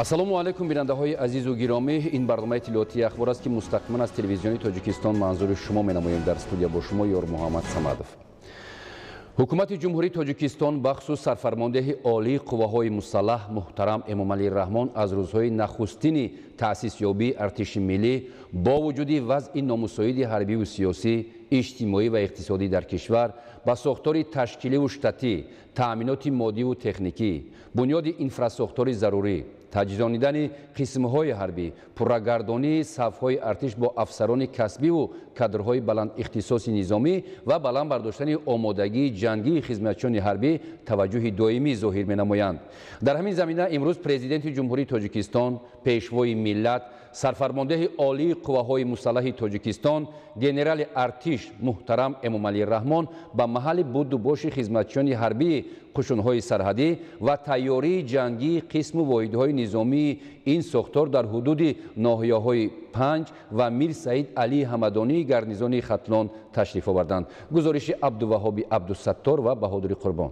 Ассалому алайкум, бинандаҳои азизу гиромӣ. Ин барномаи иттилоотии Ахбор аст, ки мустақиман аз телевизиони Тоҷикистон манзури шумо менамоем. Дар студия бо шумо Ёр Муҳаммад Самадов. Ҳукумати Ҷумҳурии Тоҷикистон, бахусус сарфармондеҳи олии қувваҳои мусаллаҳ муҳтарам Эмомалӣ Раҳмон, аз рӯзҳои нахустини таъсисёбии артиши миллӣ бо вуҷуди вазъи номусоиди ҳарбиву сиёсӣ, иҷтимоӣ ва иқтисодӣ дар кишвар ба сохтори ташкиливу штатӣ, таъминоти моддиву техникӣ, бунёди инфрасохтори зарурӣ, таҷҳизонидани қисмҳои ҳарбӣ, пуррагардонии сафҳои артиш бо афсарони касбиву кадрҳои баландихтисоси низомӣ ва баланд бардоштани омодагии ҷангии хизматчиёни ҳарбӣ таваҷҷӯҳи доимӣ зоҳир менамоянд. Дар ҳамин замина имрӯз Президенти Ҷумҳурии Тоҷикистон, Пешвои миллат, сарфармондеҳи олии қувваҳои мусаллаҳи Тоҷикистон, генерали артиш муҳтарам Эмомалӣ Раҳмон ба маҳалли будубоши хизматчиёни ҳарбии қушунҳои сарҳадӣ ва тайёрии ҷангии қисму воҳидҳои низомии ин сохтор дар ҳудуди ноҳияҳои Панҷ ва Мир Саид Алии Ҳамадонии гарнизони Хатлон ташриф оварданд. Гузориши Абдуваҳоби Абдусаттор ва Баҳодури Қурбон.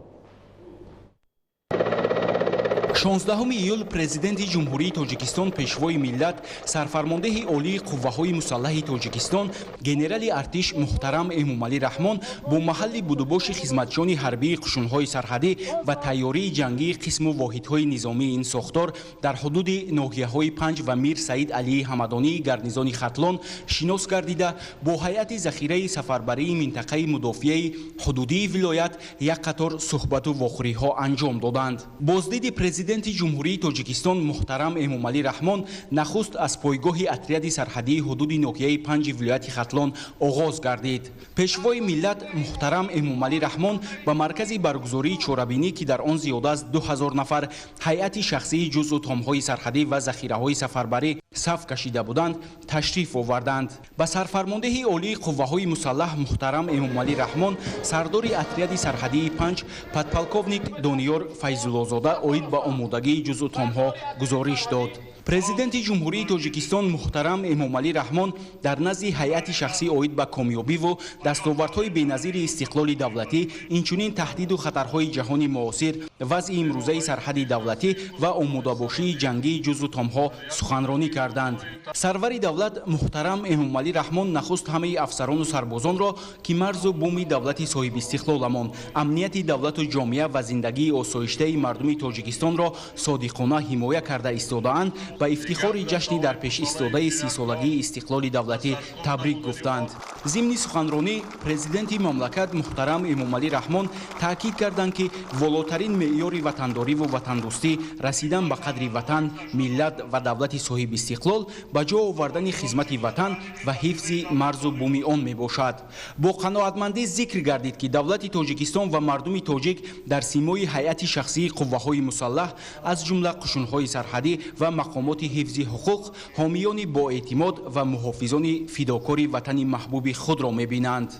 16 июл Президенти Ҷумҳурии Тоҷикистон, Пешвои миллат, сарфармондеҳи олии қувваҳои мусаллаҳи Тоҷикистон, генерали артиш муҳтарам Эмомалӣ Раҳмон бо маҳалли будубоши хизматчиёни ҳарбии қушунҳои сарҳадӣ ва тайёрии ҷангии қисму воҳидҳои низомии ин сохтор дар ҳудуди ноҳияҳои Панҷ ва Мир Саид Алии Ҳамадонии гарнизони Хатлон шинос гардида, бо ҳайати захираи сафарбарии минтақаи мудофиаи ҳудудии вилоят як қатор суҳбату вохӯриҳо анҷом доданд. Боздиди Президенти Ҷумҳурии Тоҷикистон муҳтарам Эмомалӣ Раҳмон нахуст аз пойгоҳи отряди сарҳадии ҳудуди ноҳияи Панҷи вилояти Хатлон оғоз гардид. Пешвои миллат муҳтарам Эмомалӣ Раҳмон ба маркази баргузории чорабинӣ, ки дар он зиёда аз 2000 нафар ҳайати шахсии ҷузъу томҳои сарҳадӣ ва захираҳои сафарбарӣ саф кашида буданд, ташриф оварданд. Ба сарфармондеҳи олии қувваҳои мусаллаҳ муҳтарам Эмомалӣ Раҳмон сардори отряди сарҳадии Панҷ подполковник Дониёр Файзуллозода оид ба омодагии ҷузъу томҳо гузориш дод. Президенти Ҷумҳурии Тоҷикистон муҳтарам Эмомалӣ Раҳмон дар назди ҳайати шахсӣ оид ба комёбиву дастовардҳои беназири истиқлоли давлатӣ, инчунин таҳдиду хатарҳои ҷаҳони муосир, вазъи имрӯзаи сарҳади давлатӣ ва омодабошии ҷангии ҷузъу томҳо суханронӣ карданд. Сарвари давлат муҳтарам Эмомалӣ Раҳмон нахуст ҳамаи афсарону сарбозонро, ки марзу буми давлати соҳибистиқлоламон, амнияти давлату ҷомеа ва зиндагии осоиштаи мардуми Тоҷикистонро содиқона ҳимоя карда истодаанд, ба ифтихори ҷашни дар пеш истодаи 30-солагии истиқлоли давлатӣ табрик гуфтанд. Зимни суханронӣ президенти мамлакат муҳтарам Эмомалӣ Раҳмон таъкид карданд, ки волотарин меъёри ватандориву ватандӯстӣ, расидан ба қадри ватан, миллат ва давлати соҳибистиқлол, ба ҷо овардани хизмати ватан ва ҳифзи марзу буми он мебошад. Бо қаноатмандӣ зикр гардид, ки давлати Тоҷикистон ва мардуми тоҷик дар симои ҳайати шахсии қувваҳои мусаллаҳ, аз ҷумла қушунҳои сарҳадӣ ва мақомоти ҳифзи ҳуқуқ, ҳомиёни боэътимод ва муҳофизони фидокори ватани маҳбуби худро мебинанд.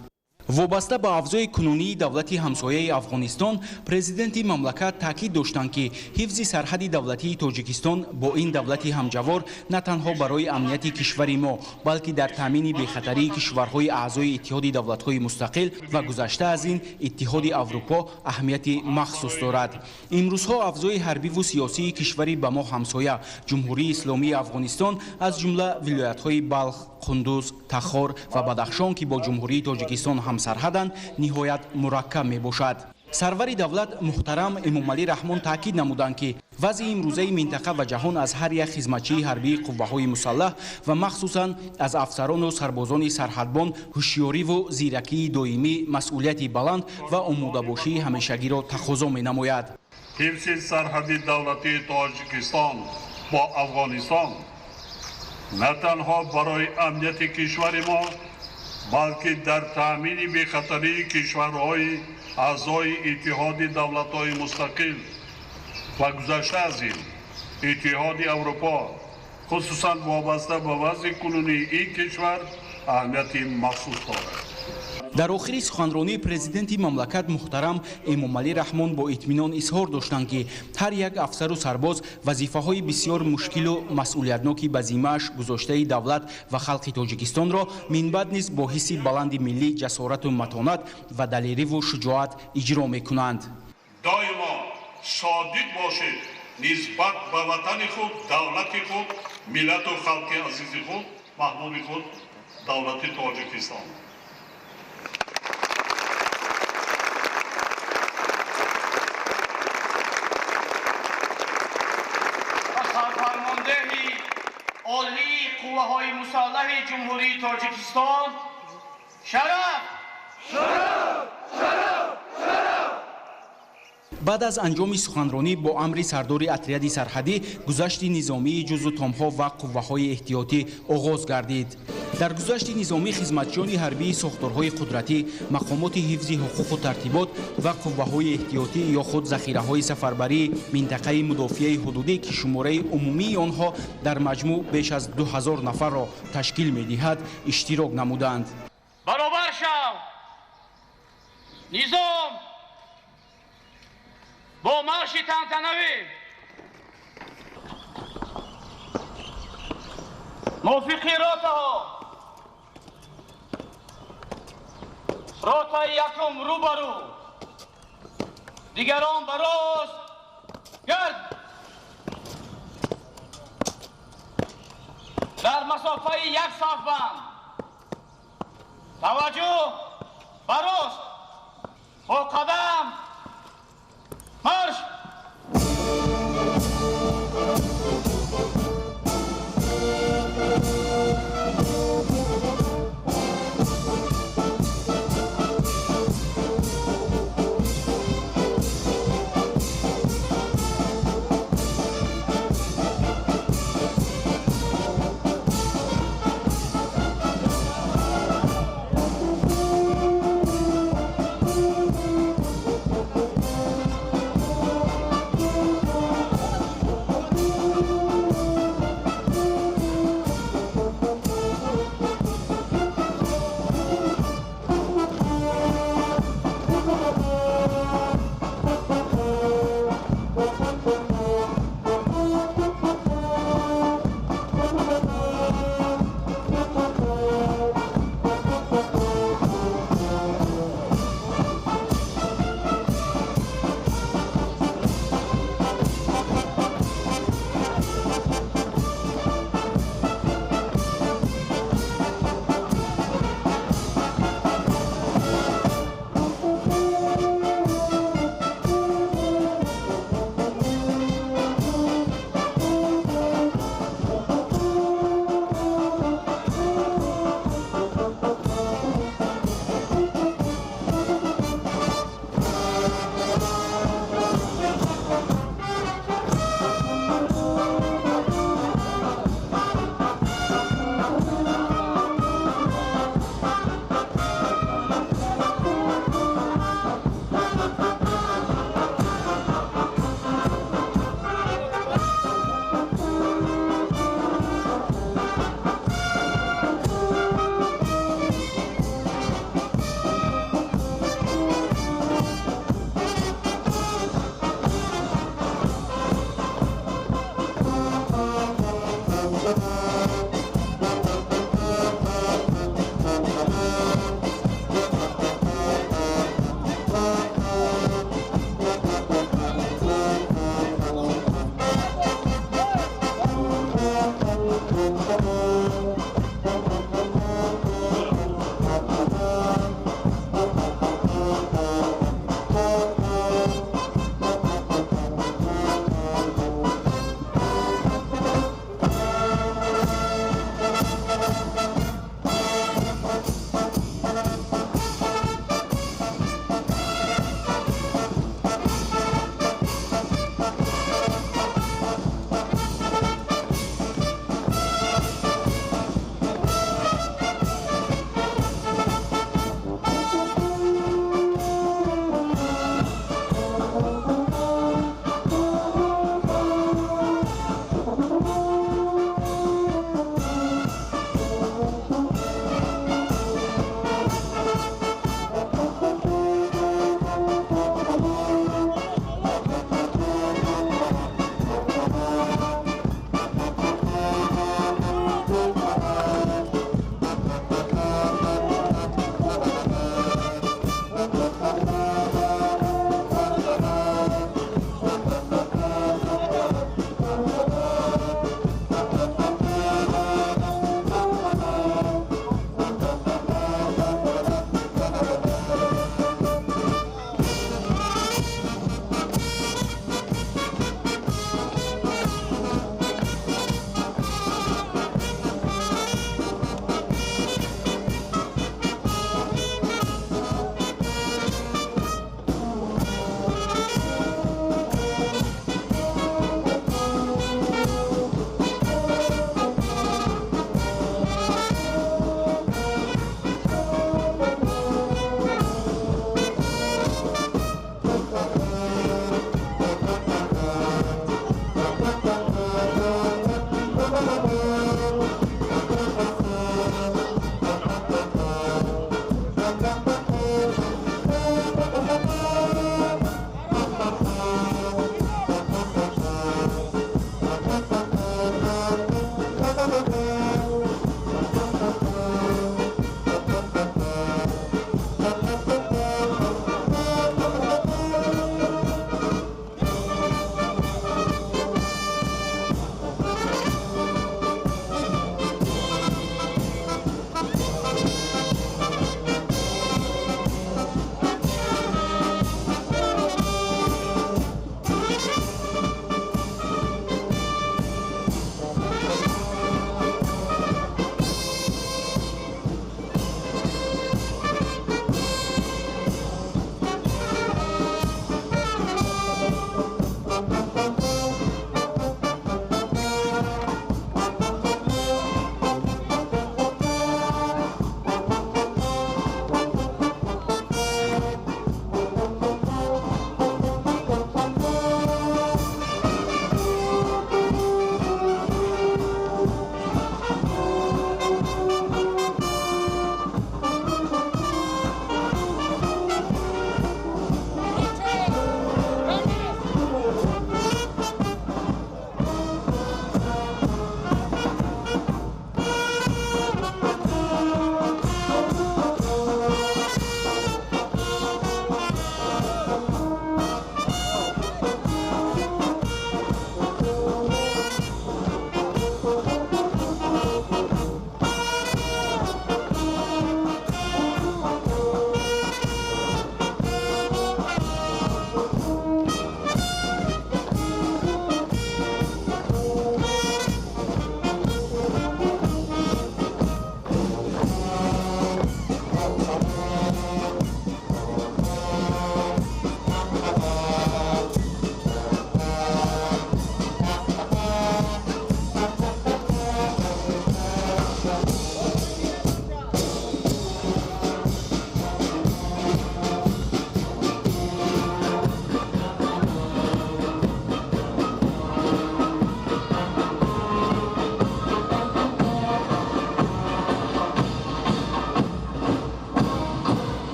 Вобаста ба авзои кунунии давлати ҳамсояи Афғонистон, президенти мамлакат таъкид доштанд, ки ҳифзи сарҳади давлатии Тоҷикистон бо ин давлати ҳамҷавор на танҳо барои амнияти кишвари мо, балки дар таъмини бехатарии кишварҳои аъзои Иттиҳоди давлатҳои мустақил ва гузашта аз ин Иттиҳоди Аврупо аҳамияти махсус дорад. Имрӯзҳо авзои ҳарбиву сиёсии кишвари ба мо ҳамсоя, Ҷумҳурии Исломии Афғонистон, аз ҷумла вилоятҳои Балх, Қундуз, Тахор ва Бадахшон, ки бо Ҷумҳурии Тоҷикистон ҳамсарҳаданд, ниҳоят мураккаб мебошад. Сарвари давлат муҳтарам Эмомалӣ Раҳмон таъкид намуданд, ки вазъи имрӯзаи минтақа ва ҷаҳон аз ҳар як хизматчии ҳарбии қувваҳои мусаллаҳ ва махсусан аз афсарону сарбозони сарҳадбон ҳушёриву зиракии доимӣ, масъулияти баланд ва омодабошии ҳамешагиро тақозо менамояд. Ҳифзи сарҳади давлатии Тоҷикистон бо Афғонистон на танҳо барои амнияти кишвари мо, балки дар таъмини бехатарии кишварҳои аъзои Иттиҳоди давлатҳои мустақил ва гузашта аз ин Иттиҳоди Аврупо, хусусан вобаста ба вазъи кунунии ин кишвар Аҳамияти махсус дорад. Дар охири суханронии президенти мамлакат муҳтарам Эмомалӣ Раҳмон бо итминон изҳор доштанд, ки ҳар як афсару сарбоз вазифаҳои бисёр мушкилу масъулиятноки ба зиммааш гузоштаи давлат ва халқи Тоҷикистонро минбаъд низ бо ҳисси баланди миллӣ, ҷасорату матонат ва далериву шуҷоат иҷро мекунанд. Доимо содиқ бошед нисбат ба ватани худ, давлати худ, миллату халқи азизи худ, маҳбуби худ, давлати Тоҷикистон. Фармондеҳи олии қувваҳои мусаллаҳи Ҷумҳурии Тоҷикистон шараф! Шараф! Шараф! Шараф! Баъд аз анҷоми суханронӣ бо амри сардори отряди сарҳадӣ гузашти низомии ҷузу томҳо ва қувваҳои эҳтиётӣ оғоз гардид. Дар гузашти низомӣ хизматчиёни ҳарбии сохторҳои қудратӣ, мақомоти ҳифзи ҳуқуқу тартибот ва қувваҳои эҳтиётӣ ё худ захираҳои сафарбарии минтақаи мудофиаи ҳудудӣ, ки шумораи умумии онҳо дар маҷмӯъ беш аз 2000 нафарро ташкил медиҳад, иштирок намуданд. Баробар шав! Низом! Бо марши тантанавӣ! Мувофиқи ротаҳо! Ротаи якум рӯбарӯ, дигарон ба рост гард. Дар масофаи як сафбанд таваҷҷӯҳ ба рост, бо қадам марш!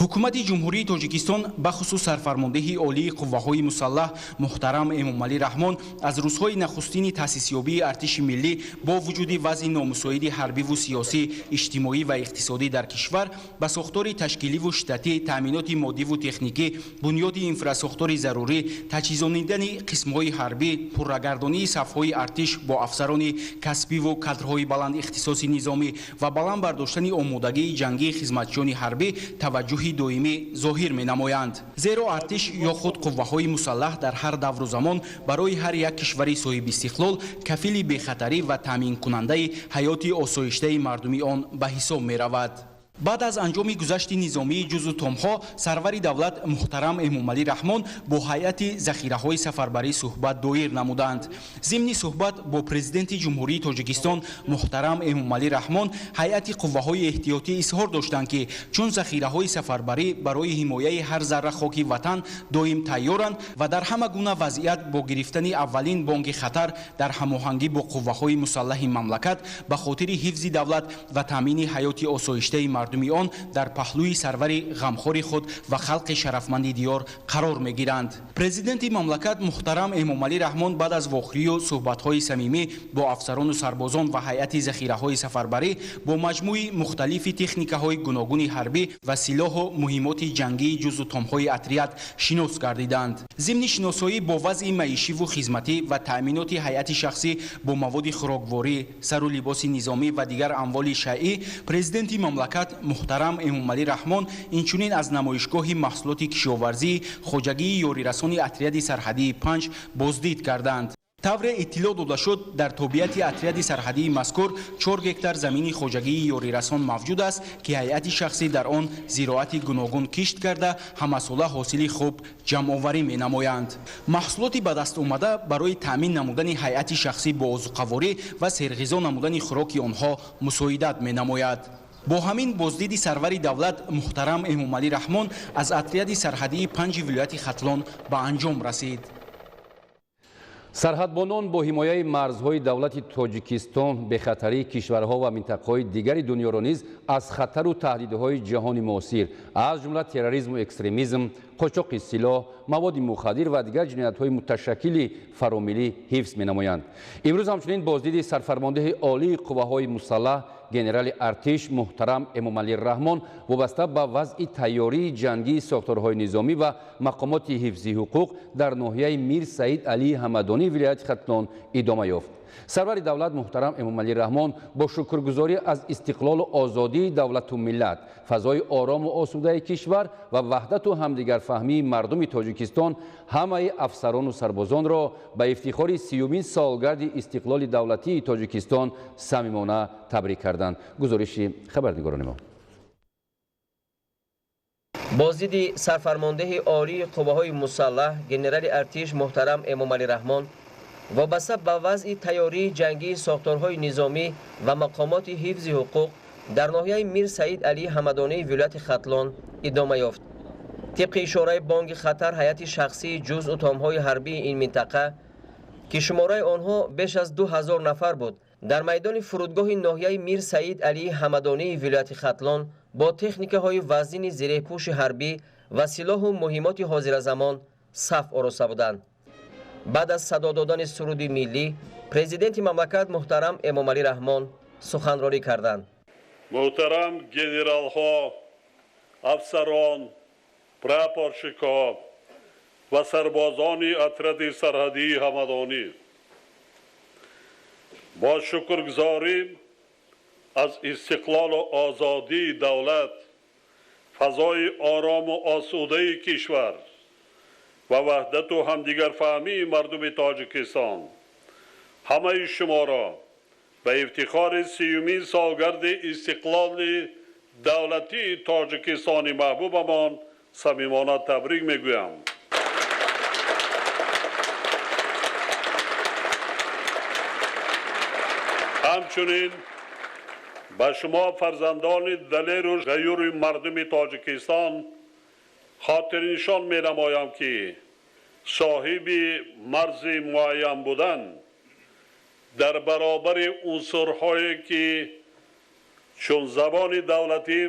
Ҳукумати Ҷумҳурии Тоҷикистон, бахусус сарфармондеҳи олии қувваҳои мусаллаҳ муҳтарам Эмомалӣ Раҳмон аз рӯзҳои нахустини таъсисёбии артиши миллӣ бо вуҷуди вазъи номусоиди ҳарбиву сиёсӣ, иҷтимоӣ ва иқтисодӣ дар кишвар ба сохтори ташкиливу штатӣ, таъминоти моддиву техникӣ, бунёди инфрасохтори зарурӣ, таҷҳизонидани қисмҳои ҳарбӣ, пуррагардонии сафҳои артиш бо афсарони касбиву кадрҳои баландихтисоси низомӣ ва баланд бардоштани омодагии ҷангии хизматчиёни ҳарбӣ таваҷҷӯҳи доимӣ зоҳир менамоянд. Зеро артиш ё худ қувваҳои мусаллаҳ дар ҳар давру замон барои ҳар як кишвари соҳибистиқлол кафили бехатарӣ ва таъминкунандаи ҳаёти осоиштаи мардуми он ба ҳисоб меравад. Баъд аз анҷоми гузашти низомии ҷузу томҳо сарвари давлат муҳтарам Эмомалӣ Раҳмон бо ҳайати захираҳои сафарбарӣ суҳбат доир намуданд. Зимни суҳбат бо президенти Ҷумҳурии Тоҷикистон муҳтарам Эмомалӣ Раҳмон ҳайати қувваҳои эҳтиётӣ изҳор доштанд, ки чун захираҳои сафарбарӣ барои ҳимояи ҳар зарра хоки ватан доим тайёранд ва дар ҳама гуна вазъият бо гирифтани аввалин бонги хатар дар ҳамоҳангӣ бо қувваҳои мусаллаҳи мамлакат ба хотири ҳифзи давлат ва таъмини ҳаёти осоиштаи мардум он дар паҳлӯи сарвари ғамхори худ ва халқи шарафманди диёр қарор мегиранд. Президенти мамлакат муҳтарам Эмомалӣ Раҳмон баъд аз вохӯрию суҳбатҳои самимӣ бо афсарону сарбозон ва ҳайати захираҳои сафарбарӣ бо маҷмӯи мухталифи техникаҳои гуногуни ҳарбӣ ва силоҳу муҳимоти ҷангии ҷузу томҳои отряд шинос гардиданд. Зимни шиносоӣ бо вазъи маишиву хизматӣ ва таъминоти ҳайати шахсӣ бо маводи хӯрокворӣ, сару либоси низомӣ ва дигар амволи шайъӣ, президенти мамлакат муҳтарам Эмомалӣ Раҳмон инчунин аз намоишгоҳи маҳсулоти кишоварзии хоҷагии ёрирасони отряди сарҳадии 5 боздид карданд. Тавре иттилоъ дода шуд, дар тобиати отряди сарҳадии мазкур 4 гектар замини хоҷагии ёрирасон мавҷуд аст, ки ҳайати шахсӣ дар он зироати гуногун кишт карда, ҳамасола ҳосили хуб ҷамъоварӣ менамоянд. Маҳсулоти ба даст омада барои таъмин намудани ҳайати шахсӣ бо озуқаворӣ ва серғизо намудани хӯроки онҳо мусоидат менамояд. Бо ҳамин боздиди сарвари давлат муҳтарам Эмомалӣ Раҳмон аз отряди сарҳадии 5 вилояти Хатлон ба анҷом расид. Сарҳадбонон бо ҳимояи марзҳои давлати Тоҷикистон бехатарии кишварҳо ва минтақаҳои дигари дунёро низ аз хатару таҳдидҳои ҷаҳони муосир, аз ҷумла терроризму экстремизм, қочоқи силоҳ, маводи мухаддир ва дигар ҷиноятҳои муташаккили фаромиллӣ ҳифз менамоянд. Имрӯз ҳамчунин боздиди сарфармондеҳи олии қувваҳои мусаллаҳ генерали артиш муҳтарам Эмомалӣ Раҳмон вобаста ба вазъи тайёрии ҷангии сохторҳои низомӣ ва мақомоти ҳифзи ҳуқуқ дар ноҳияи Мир Саид Алии Ҳамадонӣ вилояти Хатлон идома ёфт. Сарвари давлат муҳтарам Эмомалӣ Раҳмон бо шукргузорӣ аз истиқлолу озодии давлату миллат, фазои орому осудаи кишвар ва ваҳдату ҳамдигарфаҳмии мардуми Тоҷикистон ҳамаи афсарону сарбозонро ба ифтихори 30-умин солгарди истиқлоли давлатии Тоҷикистон самимона табрик карданд. Гузориши хабарнигорони мо. Боздиди сарфармондеҳи олии қувваҳои мусаллаҳ генерали артиш муҳтарам Эмомалӣ Раҳмон вобаста ба вазъи тайёрии ҷангии сохторҳои низомӣ ва мақомоти ҳифзи ҳуқуқ дар ноҳияи Мир Саид Алии Ҳамадонии вилояти Хатлон идома ёфт. Тибқи ишораи бонги хатар ҳайати шахсии ҷузъу томҳои ҳарбии ин минтақа, ки шумораи онҳо беш аз 2000 нафар буд, дар майдони фурудгоҳи ноҳияи Мир Саид Алии Ҳамадонии вилояти Хатлон бо техникаҳои вазнини зиреҳпӯши ҳарбӣ ва силоҳу муҳимоти ҳозиразамон саф ороста буданд. Баъд аз садо додани суруди миллӣ президенти мамлакат муҳтарам Эмомалӣ Раҳмон суханронӣ карданд. Муҳтарам генералҳо, афсарон, прапорщикҳо ва сарбозони отряди сарҳадии Ҳамадонӣ, бо шукргузорӣ аз истиқлолу озодии давлат, фазои орому осудаи кишвар ва ваҳдату ҳамдигарфаҳмии мардуми Тоҷикистон ҳамаи шуморо ба ифтихори 30-умин солгарди истиқлоли давлатии Тоҷикистони маҳбубамон самимона табрик мегӯям. Ҳамчунин ба шумо фарзандони далеру ғаюри мардуми Тоҷикистон хотирнишон менамоям, ки соҳиби марзи муайян будан дар баробари унсурҳое ки чун забони давлатӣ,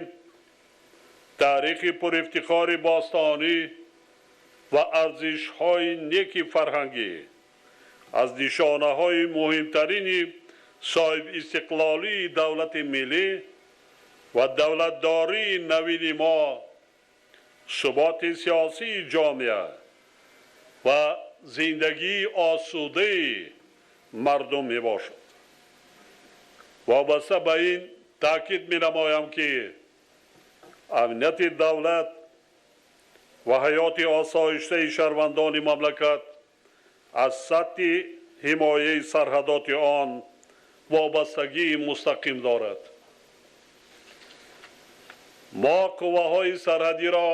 Таърихи пурэфтихори бостонӣ ва арзишҳои неки фарҳангӣ аз нишонаҳои муҳимтарини соҳибистиқлолии давлати миллӣ ва давлатдории навини мо, суботи сиёсии ҷомеа ва зиндагии осудаи мардум мебошад. Вобаста ба ин таъкид менамоям, ки амнияти давлат ва ҳаёти осоиштаи шаҳрвандони мамлакат аз сатҳи ҳимояи сарҳадоти он вобастагии мустақим дорад. Мо қувваҳои сарҳадиро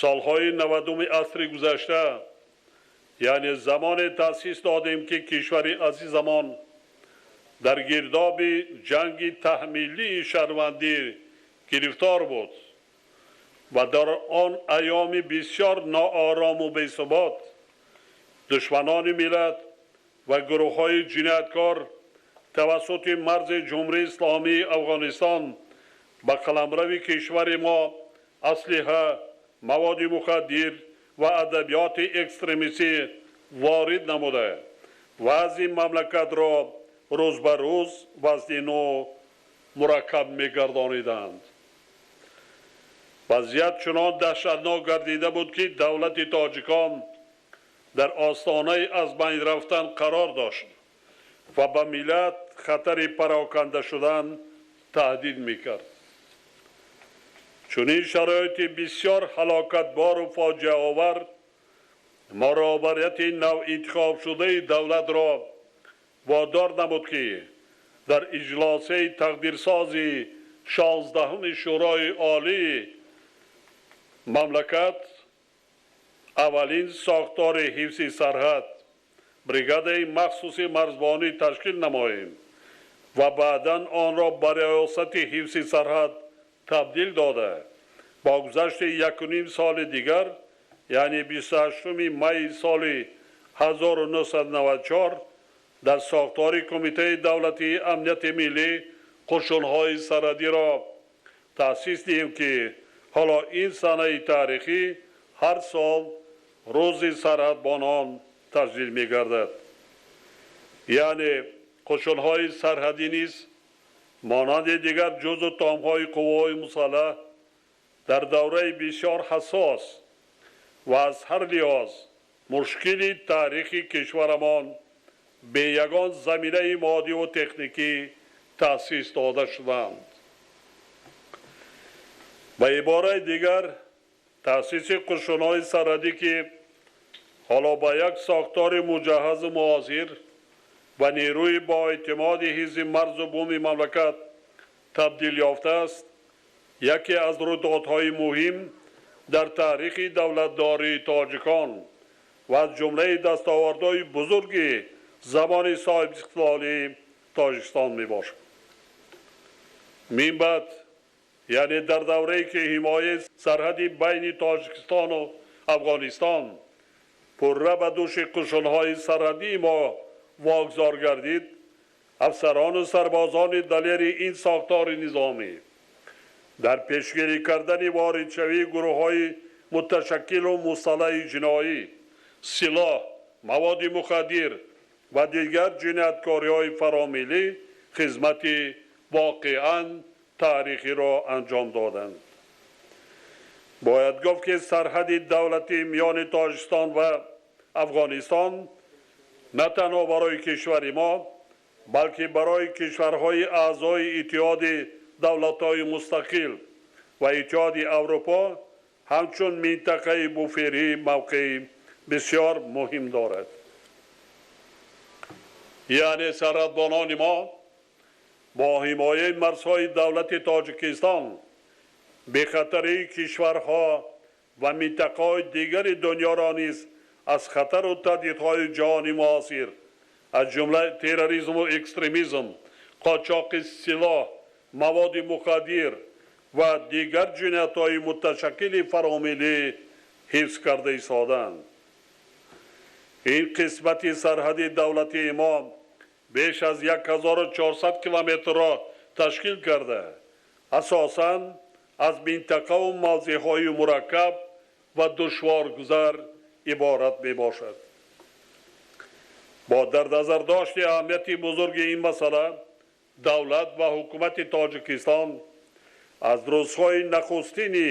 солҳои 90-уми асри гузашта, яъне замоне таъсис додем, ки кишвари азизамон дар гирдоби ҷанги таҳмилии шаҳрвандӣ гирифтор буд ва дар он айёми бисёр ноорому бесубот душманони миллат ва гурӯҳҳои ҷинояткор тавассути марзи Ҷумҳурии Исломии Афғонистон ба қаламрави кишвари мо аслиҳа, маводи мухаддир ва адабиёти экстремистӣ ворид намуда, вазъи мамлакатро рӯз ба рӯз вазнину мураккаб мегардониданд. Вазъият чунон даҳшатнок гардида буд, ки давлати тоҷикон дар остонаи аз байн рафтан қарор дошт ва ба миллат хатари пароканда шудан таҳдид мекард. Чунин шароити бисёр ҳалокатбору фоҷиаовар мо роҳбарияти навинтихобшудаи давлатро водор намуд, ки дар иҷлосаи тақдирсози 16-уми Шӯрои Олии мамлакат аввалин сохтори ҳифзи сарҳад, бригадаи махсуси марзбонӣ ташкил намоем ва баъдан онро ба риёсати ҳифзи сарҳад табдил дода, бо гузашти 1,5 соли дигар, яъне 28 майи соли 1994 дар сохтори Кумитаи давлатии амнияти миллӣ қушунҳои сарҳадиро таъсис диҳем, ки ҳоло ин санаи таърихӣ ҳар сол Рӯзи сарҳадбонон таҷлил мегардад. Яъне қушунҳои сарҳадӣ низ монанди дигар ҷузъу томҳои қувваҳои мусаллаҳ дар давраи бисёр ҳассос ва аз ҳар лиҳоз мушкили таърихи кишварамон бе ягон заминаи моддиву техникӣ таъсис дода шуданд. Ба ибораи дигар, таъсиси қушунҳои сарҳадӣ, ки ҳоло ба як сохтори муҷаҳҳазу муосир ва нерӯи боэътимоди ҳифзи марзу буми мамлакат табдил ёфтааст, яке аз рӯйдодҳои муҳим дар таърихи давлатдории тоҷикон ва аз ҷумлаи дастовардҳои бузурги замони соҳибистиқлолии Тоҷикистон мебошад. Мин баъд, яъне дар даврае ки ҳимояи сарҳади байни Тоҷикистону Афғонистон пурра ба дӯши қушунҳои сарҳадии мо вогзор гардид, афсарону сарбозони далери ин сохтори низомӣ дар пешгирӣ кардани воридшавии гурӯҳҳои муташаккилу мусаллаҳи ҷиноӣ, силоҳ, маводи мухаддир ва дигар ҷинояткориҳои фаромиллӣ хизмати воқеан таърихиро анҷом доданд. Бояд гуфт, ки сарҳади давлатӣ миёни Тоҷикистон ва Афғонистон на танҳо барои кишвари мо, балки барои кишварҳои аъзои Иттиҳоди давлатҳои мустақил ва Иттиҳоди Аврупо ҳамчун минтақаи буферӣ мавқеи бисёр муҳим дорад. Яъне сарҳадбонони мо бо ҳимояи марзҳои давлати Тоҷикистон бехатарии кишварҳо ва минтақаҳои дигари дунёро низ аз хатару таҳдидҳои ҷаҳони муосир, аз ҷумла терроризму экстремизм, қочоқи силоҳ, маводи мухаддир ва дигар ҷиноятҳои муташаккили фаромиллӣ ҳифз карда истодаанд. Ин қисмати сарҳади давлатии мо беш аз 1400 километрро ташкил карда, асосан Аз минтақаву мавзеъҳои мураккаб ва душворгузар иборат мебошад. Бо дар назардошти аҳамияти бузурги ин масъала, давлат ва ҳукумати Тоҷикистон аз рӯзҳои нахустини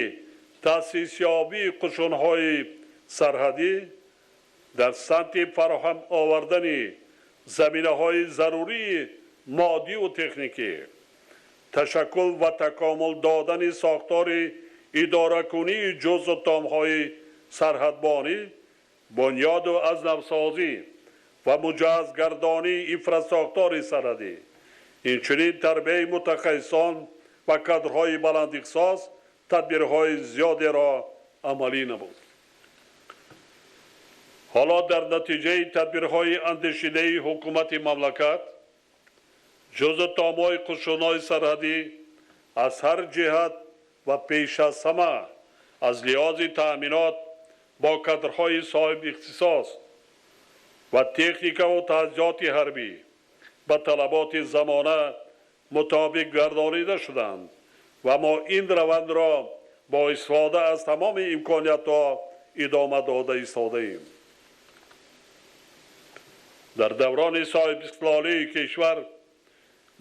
таъсисёбии қушунҳои сарҳадӣ дар самти фароҳам овардани заминаҳои зарурии моддиву техникӣ, ташаккул ва такомул додани сохтори идоракунии ҷузъу томҳои сарҳадбонӣ, бунёду аз навсозӣ ва муҷаҳҳазгардонии инфрасохтори сарҳадӣ, инчунин тарбияи мутахассисон ва кадрҳои баландихтисос тадбирҳои зиёдеро амалӣ намуд. Ҳоло дар натиҷаи тадбирҳои андешидаи ҳукумати мамлакат, ҷузъу томҳои қушунҳои сарҳадӣ аз ҳар ҷиҳат ва пеш аз ҳама аз лиҳози таъминот бо кадрҳои соҳибихтисос ва техникаву таҷҳизоти ҳарбӣ ба талаботи замона мутобиқ гардонида шуданд ва мо ин равандро бо истифода аз тамоми имкониятҳо идома дода истодаем. Дар даврони соҳибистиқлолии кишвар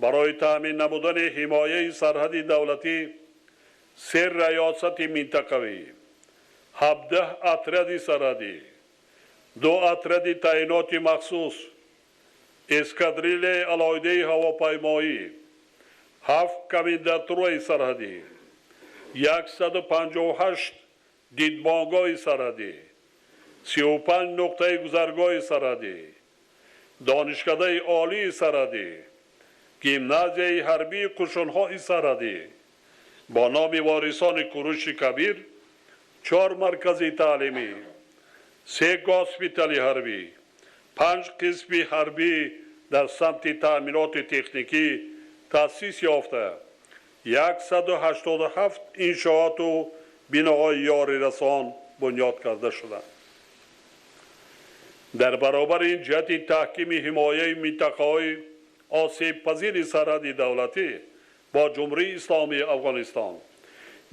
барои таъмин намудани ҳимояи сарҳади давлатӣ се раёсати минтақавӣ, 17 отряди сарҳадӣ, 2 отряди таъиноти махсус, эскадрилияи алоҳидаи ҳавопаймоӣ, 7 комендатураи сарҳадӣ, 158 дидбонгоҳи сарҳадӣ, 35 нуқтаи гузаргоҳи сарҳадӣ, донишкадаи олии сарҳадӣ, гимназияи ҳарбии қушунҳои сарҳадӣ бо номи ворисони Куруши Кабир, 4 маркази таълимӣ, 3 госпитали ҳарбӣ, 5 қисми ҳарбӣ дар самти таъминоти техникӣ таъсис ёфта, 187 иншооту биноҳои ёрирасон бунёд карда шуданд. Дар баробари ин, ҷиҳати таҳкими ҳимояи минтақаҳои осебпазири сарҳади давлатӣ бо Ҷумҳурии Исломии Афғонистон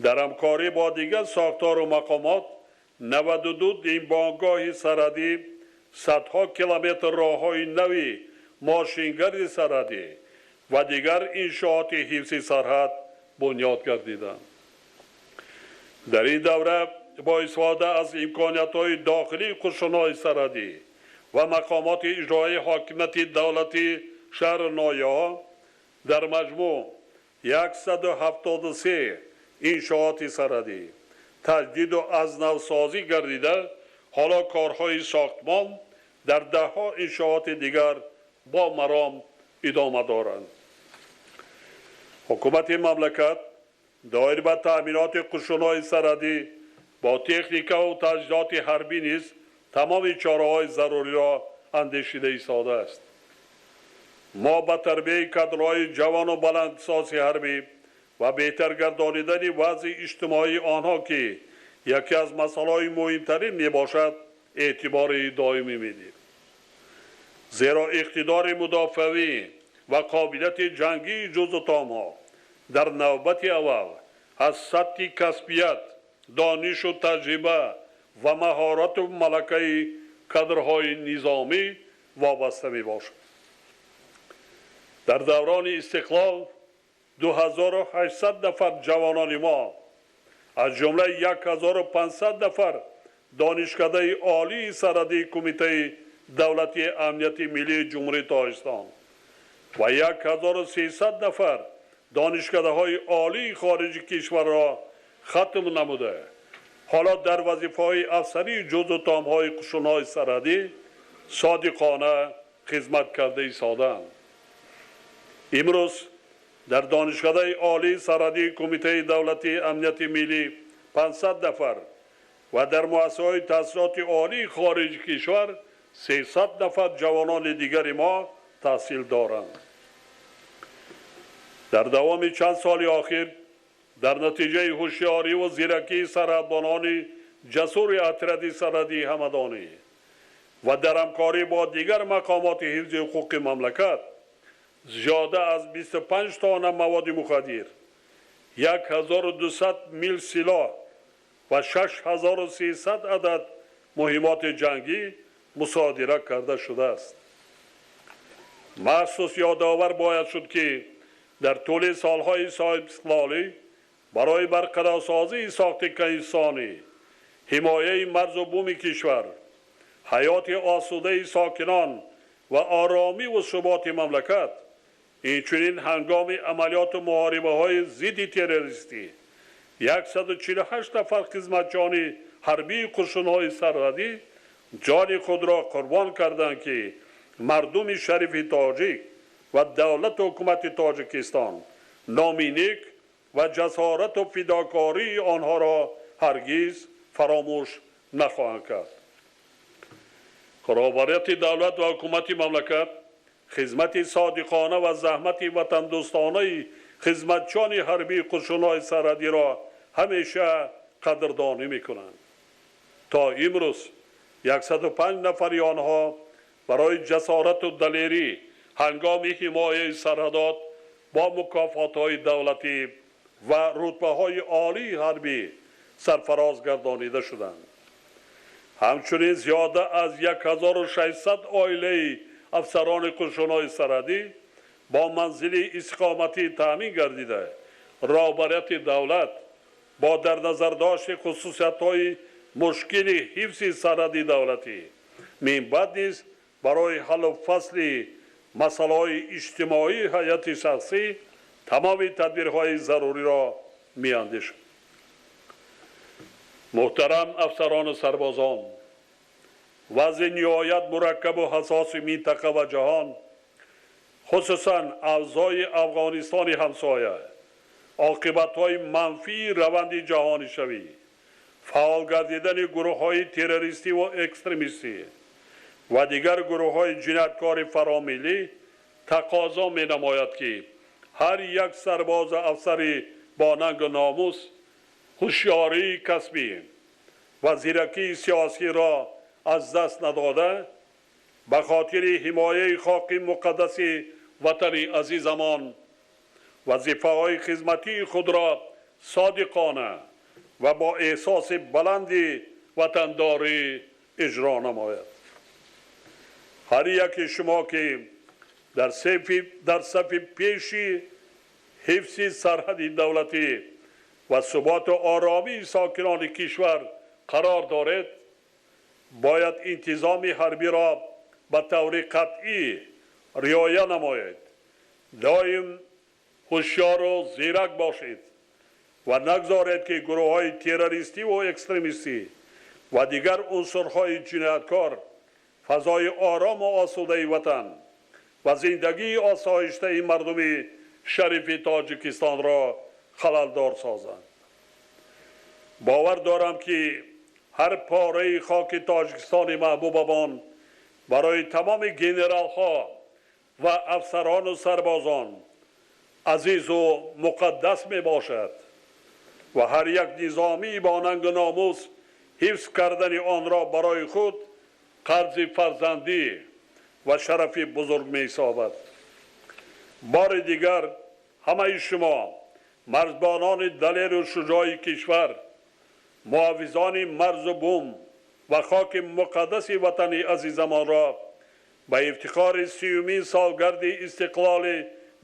дар ҳамкорӣ бо дигар сохтору мақомот 92 дидбонгоҳи сарҳадӣ, садҳо километр роҳҳои нави мошингарди сарҳадӣ ва дигар иншооти ҳифзи сарҳад бунёд гардиданд. Дар ин давра бо истифода аз имкониятҳои дохилии қушунҳои сарҳадӣ ва мақомоти иҷроии ҳокимияти давлатии шаҳру ноҳияҳо дар маҷмӯъ 173 иншооти сарҳадӣ таҷдиду аз навсозӣ гардида, ҳоло корҳои сохтмон дар даҳҳо иншооти дигар бо маром идома доранд. Ҳукумати мамлакат доир ба таъминоти қушунҳои сарҳадӣ бо техникаву таҷҳизоти ҳарбӣ низ тамоми чораҳои заруриро андешида истодааст. Мо ба тарбияи кадрҳои ҷавону баландихтисоси ҳарбӣ ва беҳтар гардонидани вазъи иҷтимоии онҳо, ки яке аз масъалаҳои муҳимтарин мебошад, эътибори доимӣ медиҳем. Зеро иқтидори мудофиавӣ ва қобилияти ҷангии ҷузъу томҳо дар навбати аввал аз сатҳи касбият, донишу таҷриба ва маҳорату малакаи кадрҳои низомӣ вобаста мебошад. Дар даврони истиқлол 2800 нафар ҷавонони мо, аз ҷумла 1500 нафар донишкадаи олии сарҳадии Кумитаи давлатии амнияти миллии Ҷумҳурии Тоҷикистон ва 1300 нафар донишкадаҳои олии хориҷи кишварро хатм намуда, ҳоло дар вазифаҳои афсарии ҷузъу томҳои қушунҳои сарҳадӣ содиқона хизмат карда истодаанд. Имрӯз дар донишкадаи олии сарҳадии Кумитаи давлатии амнияти миллӣ 500 нафар ва дар муассисаҳои таҳсилоти олии хориҷи кишвар 300 нафар ҷавонони дигари мо таҳсил доранд. Дар давоми чанд соли охир дар натиҷаи ҳушёриву зиракии сарҳадбонони ҷасури отряди сарҳадии ҳамадонӣ ва дар ҳамкорӣ бо дигар мақомоти ҳифзи ҳуқуқи мамлакат зиёда аз 25 тонна маводи мухаддир, 1200 мил силоҳ ва 6300 адад муҳимоти ҷангӣ мусодира карда шудааст. Махсус ёдовар бояд шуд, ки дар тӯли солҳои соҳибистиқлолӣ барои барқарорсозии сохти конститутсионӣ, ҳимояи марзу буми кишвар, ҳаёти осудаи сокинон ва оромиву суботи мамлакат, инчунин ҳангоми амалиёту муҳорибаҳои зидди террористӣ 148 нафар хизматчиёни ҳарбии қушунҳои сарҳадӣ ҷони худро қурбон карданд, ки мардуми шарифи тоҷик ва давлату ҳукумати Тоҷикистон номи нек ва ҷасорату фидокории онҳоро ҳаргиз фаромӯш нахоҳанд кард. Роҳбарияти давлат ва ҳукумати мамлакат хизмати содиқона ва заҳмати ватандӯстонаи хизматчиёни ҳарбии қушунҳои сарҳадиро ҳамеша қадрдонӣ мекунанд. То имрӯз 105 нафари онҳо барои ҷасорату далерӣ ҳангоми ҳимояи сарҳадот бо мукофотҳои давлатӣ ва рутбаҳои олии ҳарбӣ сарфароз гардонида шуданд. Ҳамчунин зиёда аз 1600 оилаи афсарони қушунҳои сарҳадӣ бо манзили истиқоматӣ таъмин гардида, роҳбарияти давлат бо дар назардошти хусусиятҳои мушкили ҳифзи сарҳади давлатӣ минбаъд низ барои ҳаллу фасли масъалаҳои иҷтимоии ҳайати шахсӣ тамоми тадбирҳои заруриро меандешад. Муҳтарам афсарону сарбозон, вазъи ниҳоят мураккабу ҳассоси минтақа ва ҷаҳон, хусусан авзои Афғонистони ҳамсоя, оқибатҳои манфии раванди ҷаҳонишавӣ, фаъол гардидани гурӯҳҳои террористӣ ва экстремистӣ ва дигар гурӯҳҳои ҷинояткори фаромиллӣ тақозо менамояд, ки ҳар як сарбозу афсари бо нангу номус ҳушёрии касбӣ ва зиракии сиёсиро аз даст надода, ба хотири ҳимояи хоки муқаддаси ватани азизамон вазифаҳои хизматии худро содиқона ва бо эҳсоси баланди ватандорӣ иҷро намояд. Ҳар яке шумо, ки дар сафи пеши ҳифзи сарҳади давлатӣ ва суботу оромии сокинони кишвар қарор доред, бояд интизоми ҳарбиро ба таври қатъӣ риоя намоед, доим ҳушёру зирак бошед ва нагзоред, ки гурӯҳҳои террористӣ ва экстремистӣ ва дигар унсурҳои ҷинояткор фазои орому осудаи ватан ва зиндагии осоиштаи мардуми шарифи Тоҷикистонро халалдор созанд. Бовар дорам, ки ҳар пораи хоки Тоҷикистони маҳбубамон барои тамоми генералҳо ва афсарону сарбозон азизу муқаддас мебошад ва ҳар як низомӣ бо нангу номус ҳифз кардани онро барои худ қарзи фарзандӣ ва шарафи бузург меҳисобад. Бори дигар ҳамаи шумо марзбонони далеру шуҷои кишвар, муҳофизони марзу бум ва хоки муқаддаси ватани азизамонро ба ифтихори 30-умин солгарди истиқлоли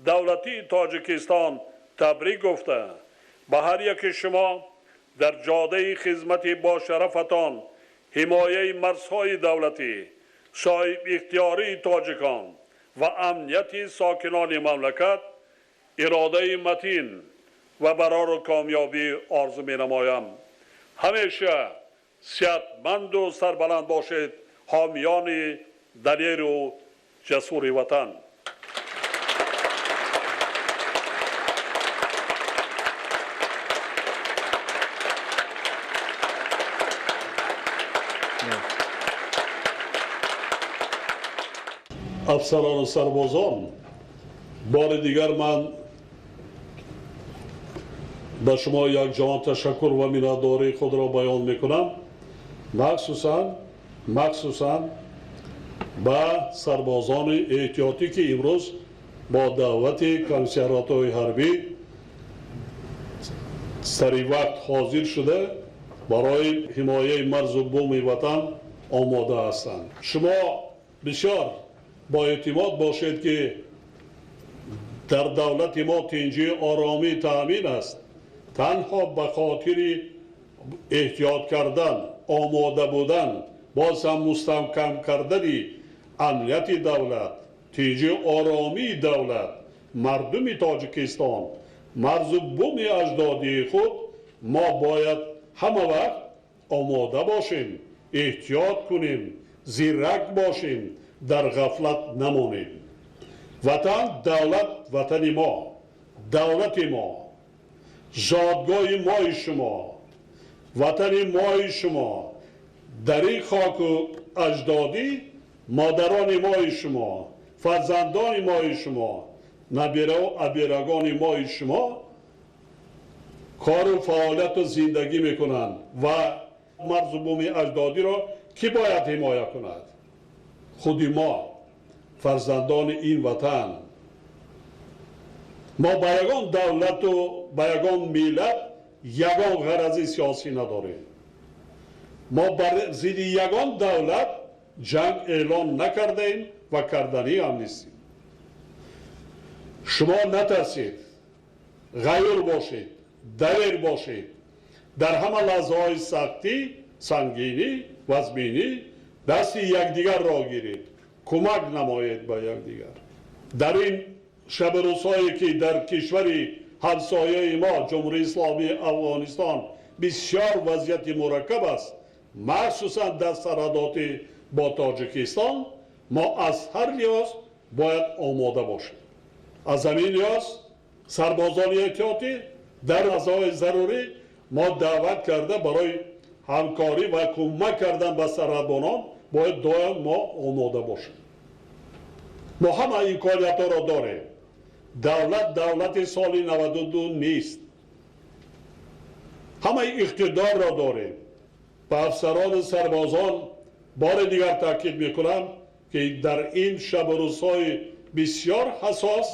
давлатии Тоҷикистон табрик гуфта, ба ҳар яки шумо дар ҷодаи хизмати бошарафатон ҳимояи марзҳои давлатӣ, соҳибихтиёрии тоҷикон ва амнияти сокинони мамлакат иродаи матин ва барору комёбӣ орзу менамоям. Ҳамеша сиҳатманду сарбаланд бошед, ҳомиёни далеру ҷасури ватан. Афсарону сарбозон, бори дигар ман ба шумо якҷаҳон ташаккур ва миннатдории худро баён мекунам, махсусан ба сарбозони эҳтиётӣ, ки имрӯз бо даъвати комиссариатҳои ҳарбӣ Сари вақт ҳозир шуда барои ҳимояи марзу буми ватан омода ҳастанд. Шумо бисёр бо эътимод бошед, ки дар давлати мо тинҷӣ оромӣ таъмин аст. Танҳо ба хотири эҳтиёт кардан, омода будан, боз ҳам мустаҳкам кардани амнияти давлат, тинҷи оромии давлат, мардуми Тоҷикистон, марзу буми аҷдодии худ мо бояд ҳама вақт омода бошем, эҳтиёт кунем, зирак бошем, дар ғафлат намонем. Ватан, давлат, ватани мо, давлати мо, зодгоҳи мои шумо, ватани мои шумо, дар ин хоку аҷдодӣ модарони мои шумо, фарзандони мои шумо, набираву абирагони мои шумо кору фаъолияту зиндагӣ мекунанд ва марзу буми аҷдодиро кӣ бояд ҳимоя кунад? Худи мо, фарзандони ин ватан. Мо ба ягон давлату ба ягон миллат ягон ғарази сиёсӣ надорем. Мо бар зидди ягон давлат ҷанг эълон накардаем ва карданӣ ҳам нестем. Шумо натарсед, ғайюр бошед, далер бошед. Дар ҳама лаҳзаҳои сахтӣ, сангинӣ, вазминӣ дасти якдигарро гиред, кӯмак намоед ба якдигар. Дар ин шабу рӯзҳое ки дар кишвари ҳамсояи мо Ҷумҳурии Исломии Афғонистон бисёр вазъияти мураккаб аст, махсусан дар сарҳадоти бо Тоҷикистон, мо аз ҳар лиҳоз бояд омода бошем. Аз ҳамин лиҳоз сарбозони эҳтиётӣ дар лаҳзаҳои зарурӣ мо даъват карда барои ҳамкорӣ ва кӯмак кардан ба сарҳадбонон бояд доим мо омода бошем. Мо ҳама имкониятҳоро дорем. Давлат давлати соли 92 нест. Ҳамаи иқтидорро дорем. Ба афсарону сарбозон бори дигар таъкид мекунам, ки дар ин шабу рӯзҳои бисёр ҳассос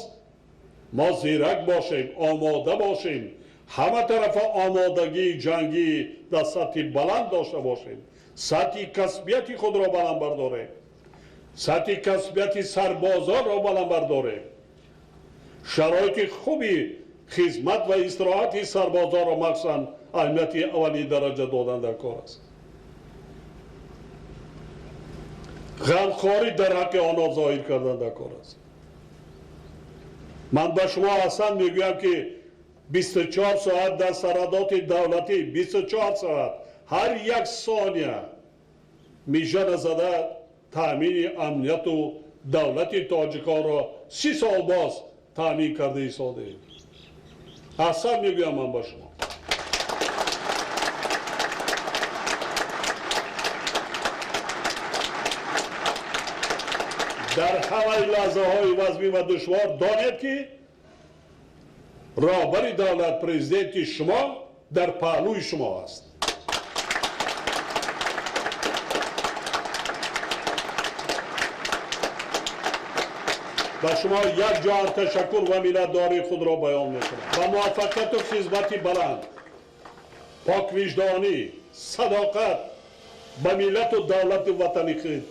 мо зирак бошем, омода бошем, ҳама тарафа омодагии ҷангӣ дар сатҳи баланд дошта бошем, сатҳи касбияти худро баланд бардорем, сатҳи касбияти сарбозонро баланд бардорем, шароити хуби хизмат ва истироҳати сарбозонро махсусан аҳамияти аввалин дараҷа додан дар кор аст. Ғамхорӣ дар ҳаққи онҳо зоҳир кардан дар кор аст. Ман ба шумо ҳасан мегӯям, ки 24 соат дар сарҳадоти давлатӣ, 24 соат ҳар як сония мижа назада таъмини амнияту давлати тоҷиконро 30 сол боз таъмин карда истодаем. Ҳасан мегӯям ман ба шумо. Дар ҳамаи лаҳзаҳои вазмӣ ва душвор донед, ки роҳбари давлат, президенти шумо дар паҳлӯи шумо аст. Ба шумо як ҷоҳан ташаккур ва миннатдории худро баён мекунам. Ба муваффақияту хизмати баланд, поквиҷдонӣ, садоқат ба миллату давлату ватани худ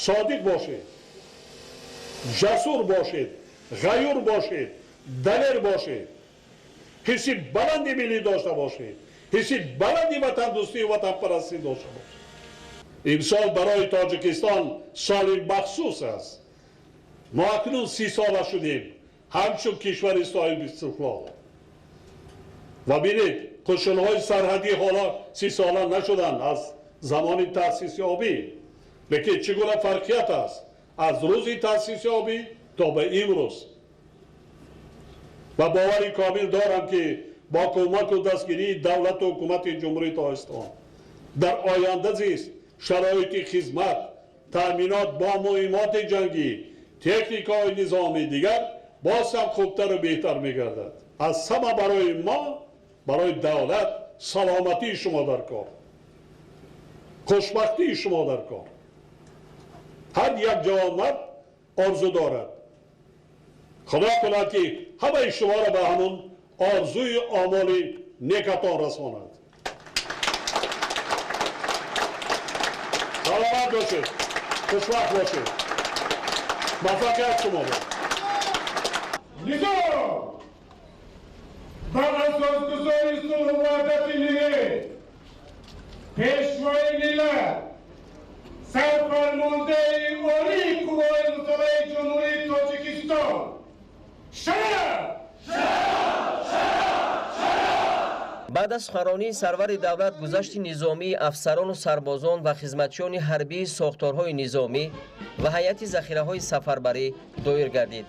содиқ бошед, ҷасур бошед, ғайюр бошед, далер бошед, ҳисси баланди миллӣ дошта бошед, ҳисси баланди ватандӯстию ватанпарастӣ дошта бошед. Имсол барои Тоҷикистон соли махсус аст. Мо акнун 30 сола шудем ҳамчун кишвари соҳиби истиқлол. Ва бинед, қушунҳои сарҳадӣ ҳоло 30 сола нашуданд аз замони таъсисёбӣ, лекин чӣ гуна фарқият аст аз рӯзи таъсисёбӣ то ба имрӯз. Ва бовари комил дорам, ки бо кӯмаку дастгирии давлату ҳукумати Ҷумҳурии Тоҷикистон дар оянда зист шароити хизмат, таъминот бо муҳиммоти ҷангӣ, техникаҳои низомии дигар боз ҳам хубтару беҳтар мегардад. Аз ҳама барои мо, барои давлат саломатии шумо дар кор, хушбахтии шумо дар кор. Ҳар як ҷавонмард орзу дорад, Худо кунад, ки ҳамаи шуморо ба ҳамун Орзуи омоли некатон расонад. Саломат бошед, хушвақт бошед, муваффақият шумо бод. Низом ба асосгузори сулҳу ваҳдати миллӣ, пешвои миллат, сарфармондеҳи олии қувваҳои мусаллаҳи Ҷумҳурии Тоҷикистон шараф! Баъд аз суханронии сарвари давлат гузашти низомии афсарону сарбозон ва хизматчиёни ҳарбии сохторҳои низомӣ ва ҳайати захираҳои сафарбарӣ доир гардид.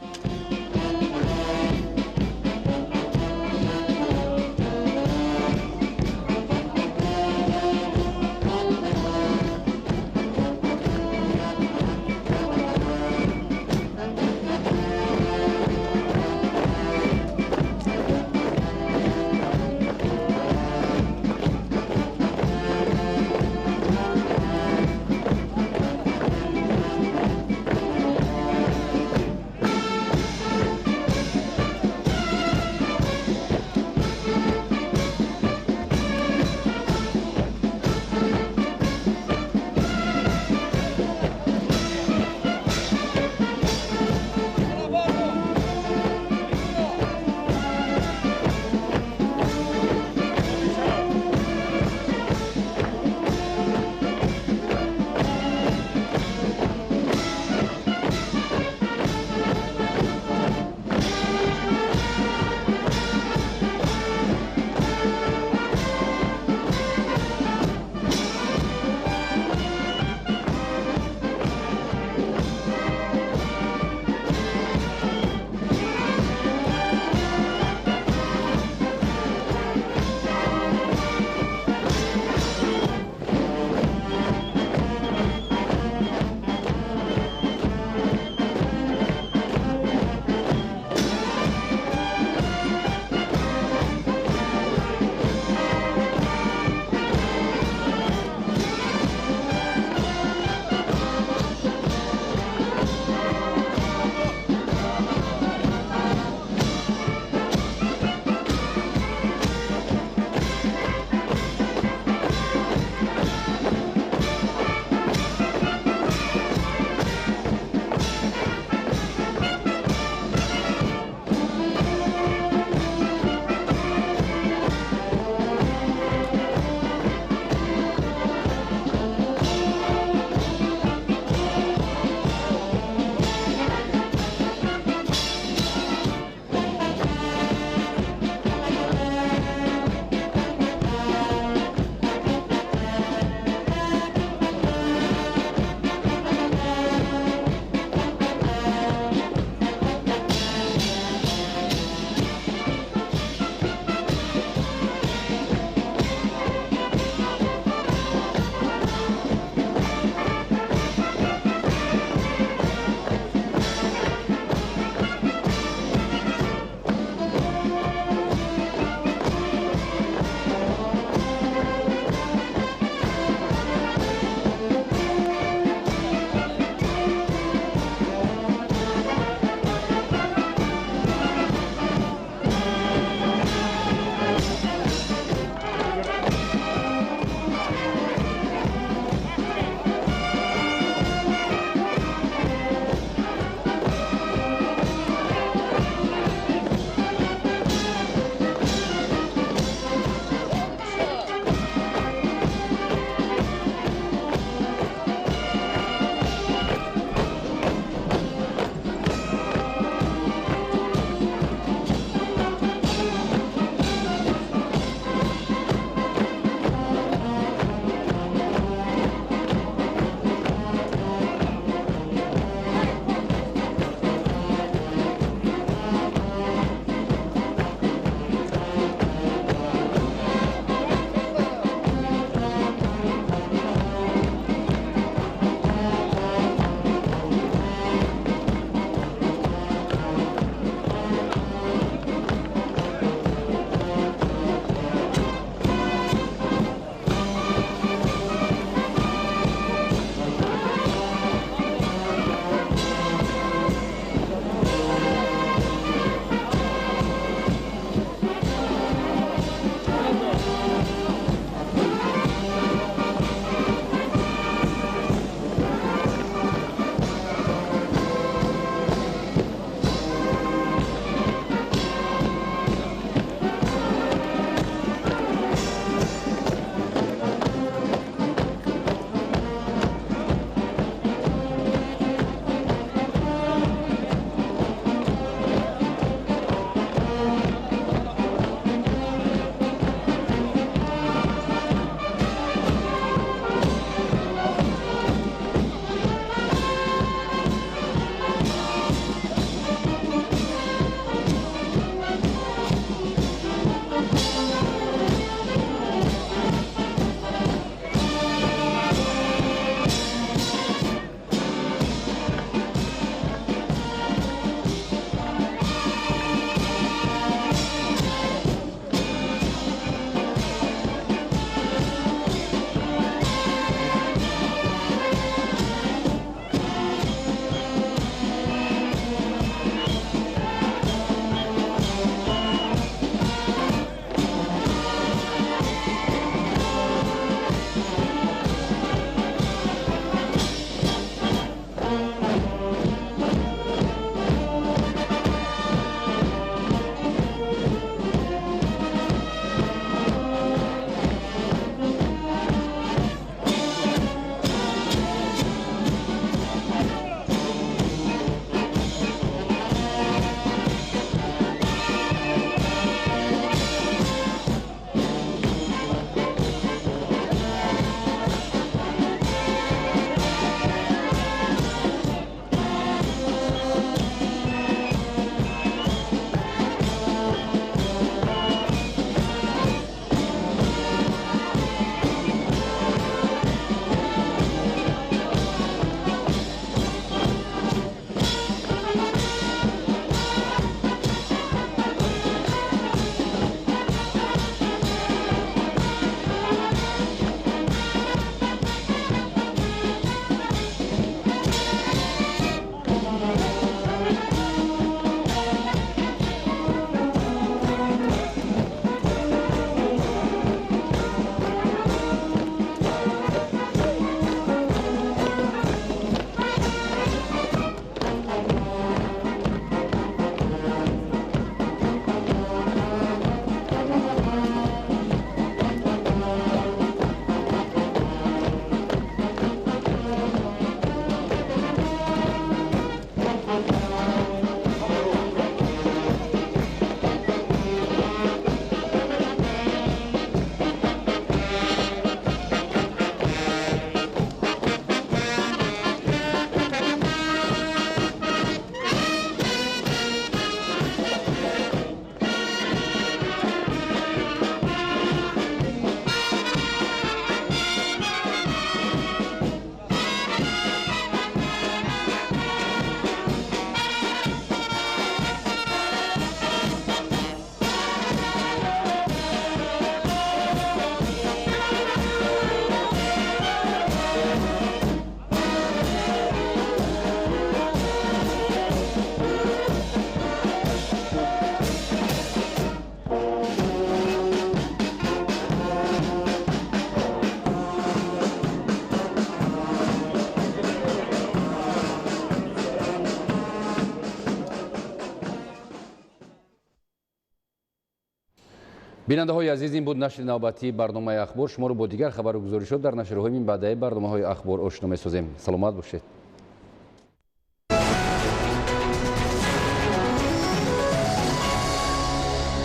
Бинандаҳои азиз, ин буд нашри навбатии барномаи Ахбор. Шуморо бо дигар хабару гузоришот дар нашрҳои минбаъдаи барномаҳои Ахбор ошно месозем. Саломат бошед.